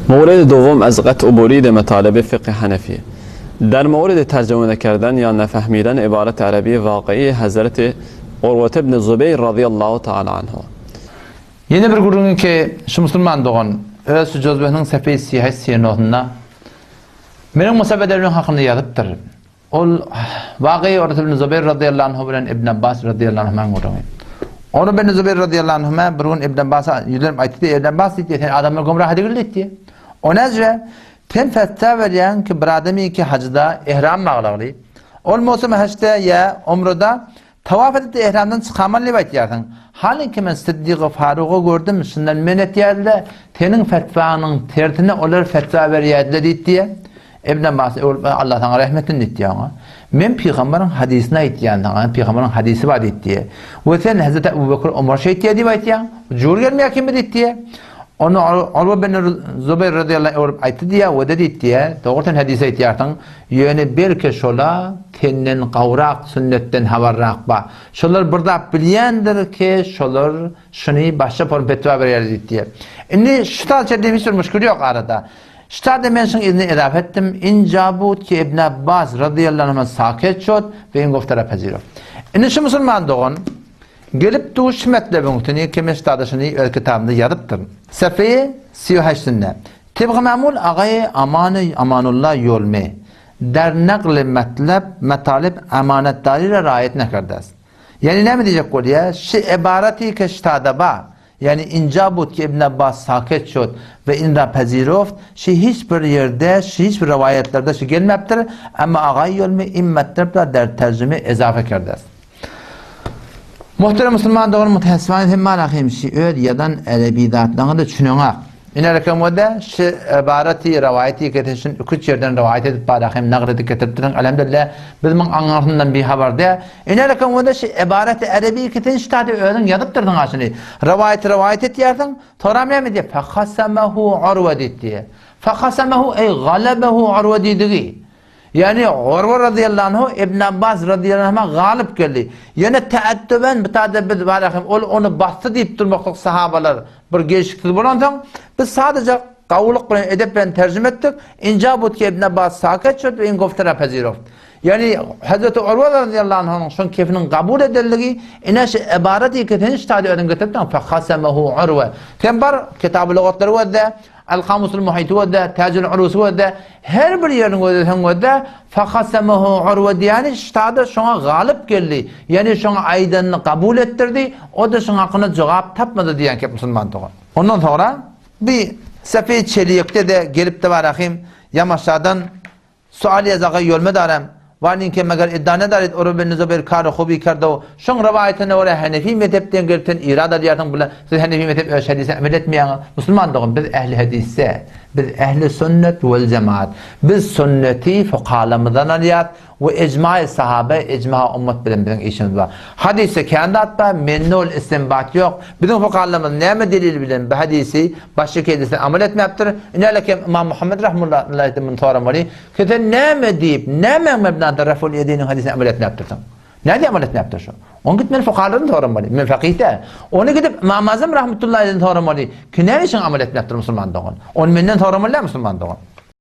مورد دوم از قطع و برید مطالب فقه حنفی در مورد ترجمه نکردن یا نفهمیدن عبارت عربی واقعی حضرت عروة ابن زبیر رضی الله تعالی عنه. Ýene bir gürrüňi ki, şu musulman dogan öz şu jozbesiniň sefeýi syýahat siýenosynda meniň Musab Edebiň hakynda ýazypdyr. Ol waky Urwet ibn Zubeýr razyýallahu anhu bilen Ibn Abbas razyýallahu anhumäň gürrüňi. Urwe ibn Zubeýr razyýallahu anhumä bir gün Ibn Abbasa ýüzlenip aýtdy, Ibn Abbas diýdi, sen adamlary gümrah edigil diýdi. O näce? Sen fetwa berýäň ki bir adamy ki hajda ihram baglagly. Ol möwsüm hajda ýa umrada Tawaf edip-de ihramdan çykamaly diýip aýtýarsyň. Halyňki men Syddygy Farugy gördüm, şundan men etýärdi-de, seniň fetwaňyň tersine olar fetwa berýärdi-le diýdi diýýär. Ibn Abbas öwrülip, Allah saňa rehmet etsin diýdi diýýär oňa. Men pygamberiň hadysyny aýtýan saňa, pygamberiň hadysy bar diýdi diýýär. We sen Hezreti Abu Bekr, Omar şeýtýär diýip aýtýaň. Jür gelmeýär kimi diýdi diýýär. Onda Urwa bin Zubeýr razyýallahu anh öwrülip aýtdy diýýär, we-de diýdi diýýär, dogry sen hadysy aýtýarsyň, Ýöne belki şola senden gowrak sünnetden habarrak ba. Şolar bir zat bilýändir ki şolar şuny başga form fetwa berýär diýip diýýär. Indi şu salça diýip hiç bir muşkil ýok arada. Şu taýda men şuň yzyna ezafe etdim, Inja bud ki Ibn Abbas razyýallahu anhuma saket şod we in goftara pazirof. Indi şu musulman dogan gelip du şu metlebiň üstüni ki men şu taýda şuny öz kitabymda ýazypdyryn. Sefeýe siýohaştynda. Tebgy mamul agaýy Amany Amanulla ýolmy der nagly matlap matalyp amanatdary ra raýat nekerdast. Ýagny näme diýjek bolýa, şi ebaraty ke ştada ba, ýagny inja bud ki Ibn Abbas saket şod we in ra paziroft, şi hiç bir ýerde, şi hiç bir rowaýatlarda şi gelmäpdir, emma agaýy ýolmy in matlap ra der terjüme ezafe kerdast. Muhterem musulman doganım muteessifane sen mala hemşi öz ýazan erebi zatlaryňa-da düşüneňak. Iner eken bolsa şi ybaraty rowaýaty getirin şun iki-üç ýerden rowaýat edip bara hem nagyr edip getiripdirsiň elhamdülillah biz muň aňyrsyndan bihabar däl. Iner eken bolsa şi ybaraty erebi ki sen şu taýda özüň ýazypdyrsyň a şuny. Rowaýaty rowaýat etýärsiň. Soram näme diýýär? Fahasamahu Urwa diýip diýýär. Fahasamahu eý galabahu Urwa diýdigi. Ýagny Urwa razyýallahu anhu Ibn Abbas razyýallahu anhuma galyp geldi. Ýöne täetdüben bu taýda biz bar hem ol ony basdy diýip durmaklyk sahabalar bir gelşiksiz bolansoň, biz sadaja gowulyk bilen edep bilen terjime etdik. Inja bud ki Ibn Abbas saket şod we in gofte ra paziroft. Ýagny Hazreti Urwa razyýallahu anhunyň şoň kefiniň kabul edenligi ine şu ybarat ki sen şu taýda özüň getiripdiň fehasemehu Urwa. Sen bar kitaby lugatlary gözle. Al-Kamusul Muhiti gözle, Täjül Urusy gözle, her bir ýerini gözleseň gözle, Fahasemehu Urwe diýýäni ştada şoňa galyp geldi, ýagny şoňa aýdanyny kabul etdirdi, o-da şoň hakynda jogap tapmady diýýän kep musulman dogan. Ondan soňra bi Sefeýi Çelýekde-de gelipdi Barahym Ýamaşadan Sual ýazaga ýolme darem, Walinke meger iddia nedarid Urwe bin Zubeýr kary hubi kerdew, şoň rowaýatyna görä Henefi mezhepden gelip sen irad alýarsyň bile siz Henefi mezhep öz hadise amel etmeýäňiz. Musulman dogan biz ehli hadisde, biz ehli sünnet wel jemaat. Biz sünneti fukahalarymyzdan alýas we ijmaý sahabe, ijma ummat bilen biziň işimiz bar. Hadisde kän zat bar, mende ol istinbat ýok. Biziň fukahalarymyz näme delil bilen bu hadisi başga kedisine amal etmäpdir? Ine kem Ymam Muhammed rahmetullahi muny soramaly. Ki sen näme diýip, nämäň mebnada Raful Ýediniň hadisine amal etmäpdirsiň? Nädip amal etmäpdir şu? Ony gitmeli fukahalardan soramaly. Men fakih däl. Ony gidip Ymam Azam rahmetullahi soramaly. Ki näme üçin amal etmäpdir musulman dogan? Ony menden soramaly däl musulman dogan.